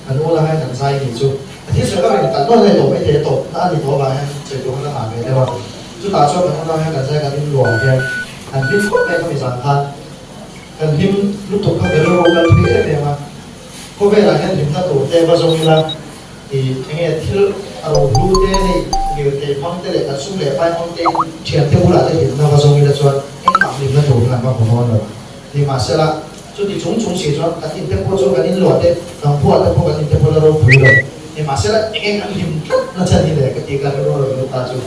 Kan u langa kan zai ni chu a thil sawi vak in kan nawn leh tawh mai thei a tawp na a ni tawh avang hian sawi tur khan a ngah ve deuh a. Chutah chuan kan u langa hian kan zai kan in luah hian kan hlim khawp mai khami zan khan kan hlim lutuk kha ka rilru kal thui em em a. Khawvelah hian hlimna tur te va zawng ila ih enge thil a rohlu te hei lirthei hmang te leh kan sum leh pai hmang te in thiante bulah te hlimna va zawng ila chuan engmah hlimna tur khan an va hmu dawn lo. Nimahsela, chuti chung chung si chuan kan inte pawh chu kan inluah te, kan khuah te pawh kan inte pawh la ropui lo. Nimahsela, enge kan hlim tlat na chhan hi le ka ti ka rilru rawn lut ta chu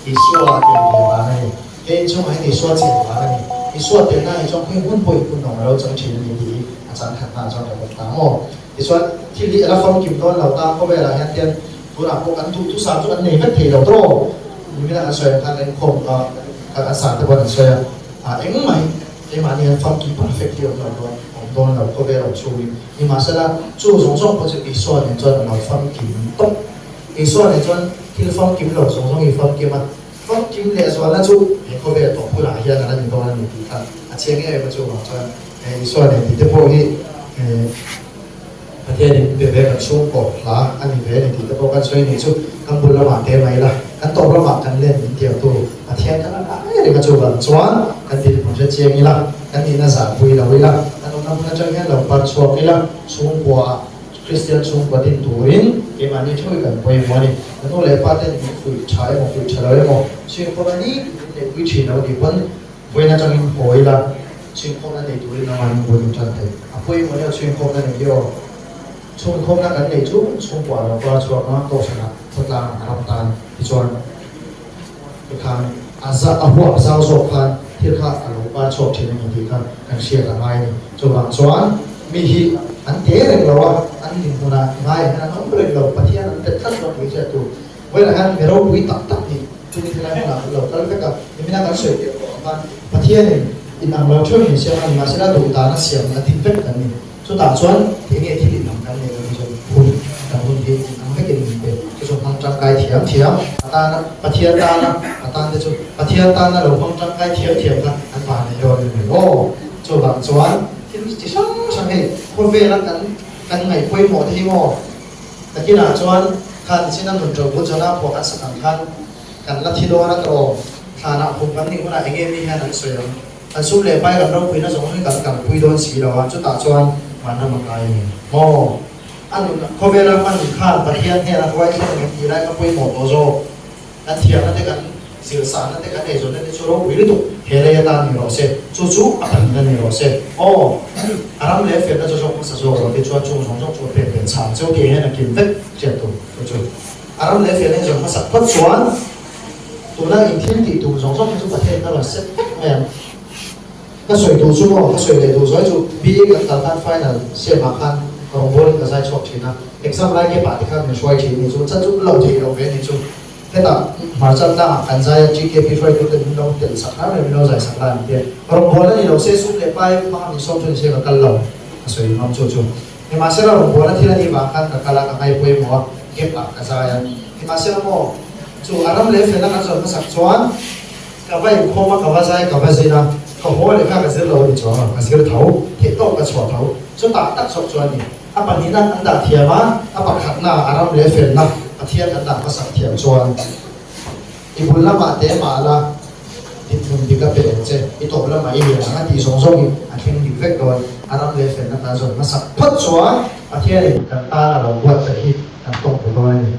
Isua tel ve vang a ni. He inchhungah hian Isua chen vang a ni. Isua telna hi chuan khawi hmun pawh inphun nawm a lo chang thin a ni tih hi a chang khat hna chuan ka pawm ta maw. Tichuan, thil hi a la famkim dawn lo ta, khawvelah hian tian tunah pawh kan duhthusam chu kan nei vek thei lo tawh. Nimina kan sawi ang khan kan inkhawm kha kan sante pawh an sawi a, ah engmah hi Keimahni hian famkim perfect hi awm lo dawn, awm dawn lo khawvel awm chhungin. Nimahsela, chu zawng zawng pawh chu Isua nen chuan a lo famkim tawp. Isua nen chuan thil famkim lo zawng zawng hi famkim a, famkim lehzualna chu he khawvel tawp hunah hian a la ni dawn a ni tih kha a chiang em em a, chuvang chuan he Isua nen tih te pawh hi Pathianin pe ve kan chhungkaw hla a ni ve a ni tih te pawh kan sawi nih chu kan bul lamah te mai ila, kan tawp lamah kan len min tiamtu Pathian kan la reng reng a chuvang chuan kan dinhmun hre chiang ila, kan nihna zahpui lo ila, kan awmna hmun atang hian lo par chhuak ila, chhungkua Kristian chhungkua din turin keimahni theuh hi kan pawimawh a ni. Ka nu leh pa ten min fuih tha emaw fuih tha lo emaw chhingkhawm a ni min neihpui thin lo tih pawn Vawiin atangin haw ila, chhingkhawmna nei turin a ngain vawiin tan thei. A pawimawh deuh chhingkhawmna nei hi aw. Chhungkhawmna kan neih chu chhungkua lo kua chhuak a, kohhranah khawtlang a ram tan tichuan tikhan a za a huap zau zawk khan thil kha a lo par chhuak thin a ni tih kha kan hriat a ngai a ni. Chuvang chuan mi hi an te reng lo a, an dinhmunah ngaiah hian an awm reng lo, Pathian an bet tlat lo tih hriat tur. Vawiinah hian mi ropui tak tak nih Chumi thilai hmunah kan lo kal vek a, nimina kan sawi piah pawh ang khan Pathianin inang lo theuh min siam a, nimahsela duhdan a siam a dik vek kan ni. Chutah chuan eng nge thil inang kan neih loh hi chuan hun kan hun hi inang vekin min pe. Chu chu hmang tangkai thiam thiam a tana Pathian tana a tan te chu Pathian tana lo hmang tangkai thiam thiam kha an van nei dawn a ni mai aw. Chuvang chuan thil chi hrang hrang hei khawvela kan kan ngaih pawimawh te hi maw Nakinah chuan khan chin a nun ṭo bul chawna phuah kan sak ang khan kan la thi dawn a tawh. Thlanah khum kan nih hunah enge mi hian an sawi ang? Kan sum leh pai kan ropuina zawng hi kan kalpui dawn si lo a, chutah chuan vanram a kai a ni maw? A nun khawvela hman khan Pathian hnena huai thleng ang em tih lai kha pawimawh tawh zawk. Kan thiamna te kan zirsanna te kan eizawnna te chu ropui lutuk he lei atan ni rawh se, chu chu a pahnih a ni rawh se. Aw, a ram leh felna chu zawk hmasa zawk rawh tichuan chung zawng zawng chu a pek ven chhang cheu tih hian a kim vek hriat tur chu chu. A ram leh felna hi zawng hmasak phawt chuan tuna in thil tih tum zawng zawng hi chu Pathian in a rawn set vek mai ang. Ka sawi duh chu maw, ka sawi leh duh zuai chu BA kan kal khan final sem ah khan ka rawngbawlin ka zai chhuak thin a, exam lai gap ah te khan min hruai thin ni chu, chan chu lo theih loh ve ni chu. Hetah hmarcha tlangah kan zai a, GKP hruaitu ten min lo telh sak hram leh min lo zai sak lai an ti a, rawngbawlna ni lo se sum leh pai hmanga min sawm chu ni se ka kal lo, ka sawi ngam chu chu. Nimahsela rawngbawlna thil a nih vang khan ka kal a, ka ngaipawimawh a, gap ah ka zai a. Nimahsela maw, chu a ram leh felna kan zawn hmasak chuan, Ka va inkhawm a, ka va zai, ka va zin a, ka haw leh kha ka zir lo a ni chuang a, ka zir tho, theihtawp ka chhuah tho. Chutah tak chawp chuan ni, a pahnihna an dah thiam a, a pakhatna a ram leh felna Pathian an dah hmasak thiam chuan i bul lamah te mah la dinhmun dik a pe ang che, i tawp lamah i lian ang a tih zawng zawngin a thleng dik vek dawn. A ram leh felna kan zawn hmasak phawt chuan Pathianin kan tan a lo buatsaih hi kan tawk bu dawn a ni.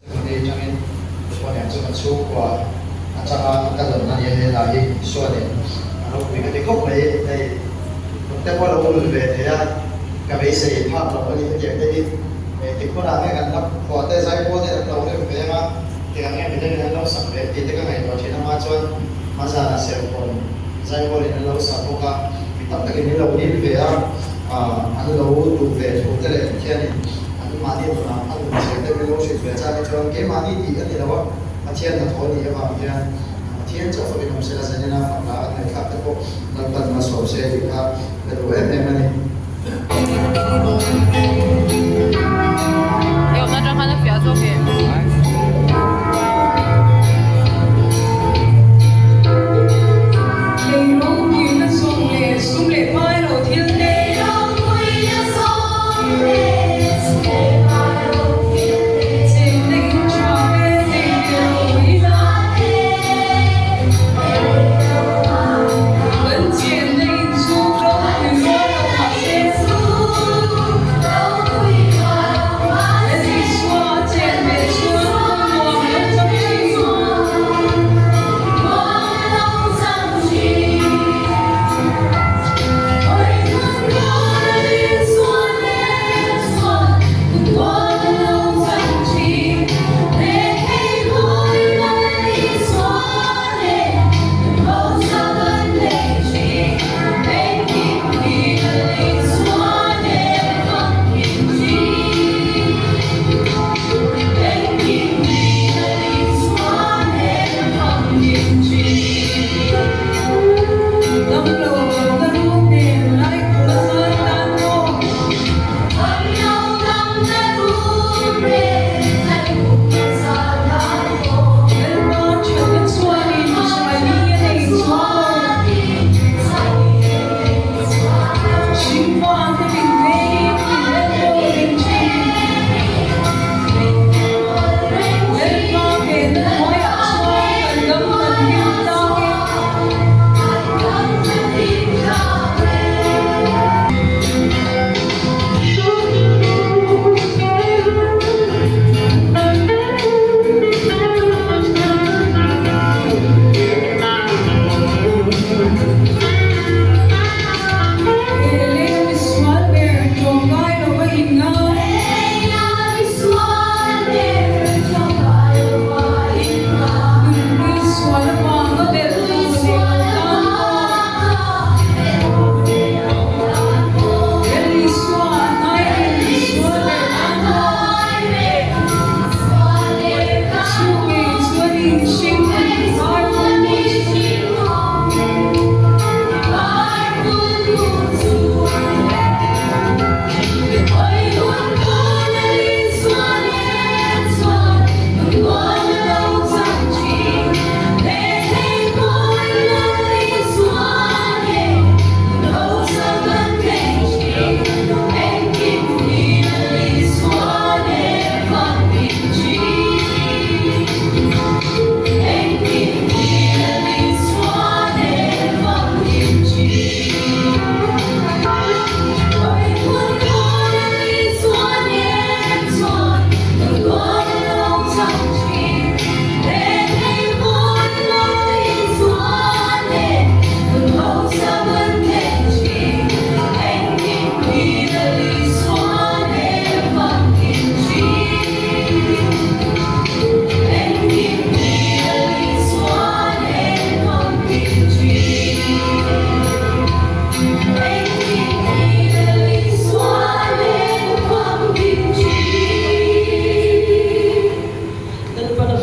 Chutih atangin Pawnah chuan a chhungkua atanga ka dawn a nia he hla hi Isuanin a ropui ka ti khawp mai hei hnute pawh a lo lul ve thei a ka beisei phak lo a ni hetiang te hi engtik hunah nge kan la phuah te zaipawl te an lo rem ve anga tiang nge midangin an lo sak ve tih te ka ngaihtuah thin ama chuan hmazana serkawn zaipawlin an lo sak bawk a mi tam takin min lo dil ve a an lo duh ve thu te leh Pathianin An mahni nunah a nun zir te min lo hrilh ve chang hi chuan keimahni tih a ni lo a, Pathian hnathawh a nih avang hian Pathian chauh fawkin awm sela zanina fakna a ngaihthlak te pawh Lalpan malsawm se tih kha ka duh em em a ni. I awmna atang khan a fiah zawk em?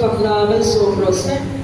Fak hla malsawm rawh se.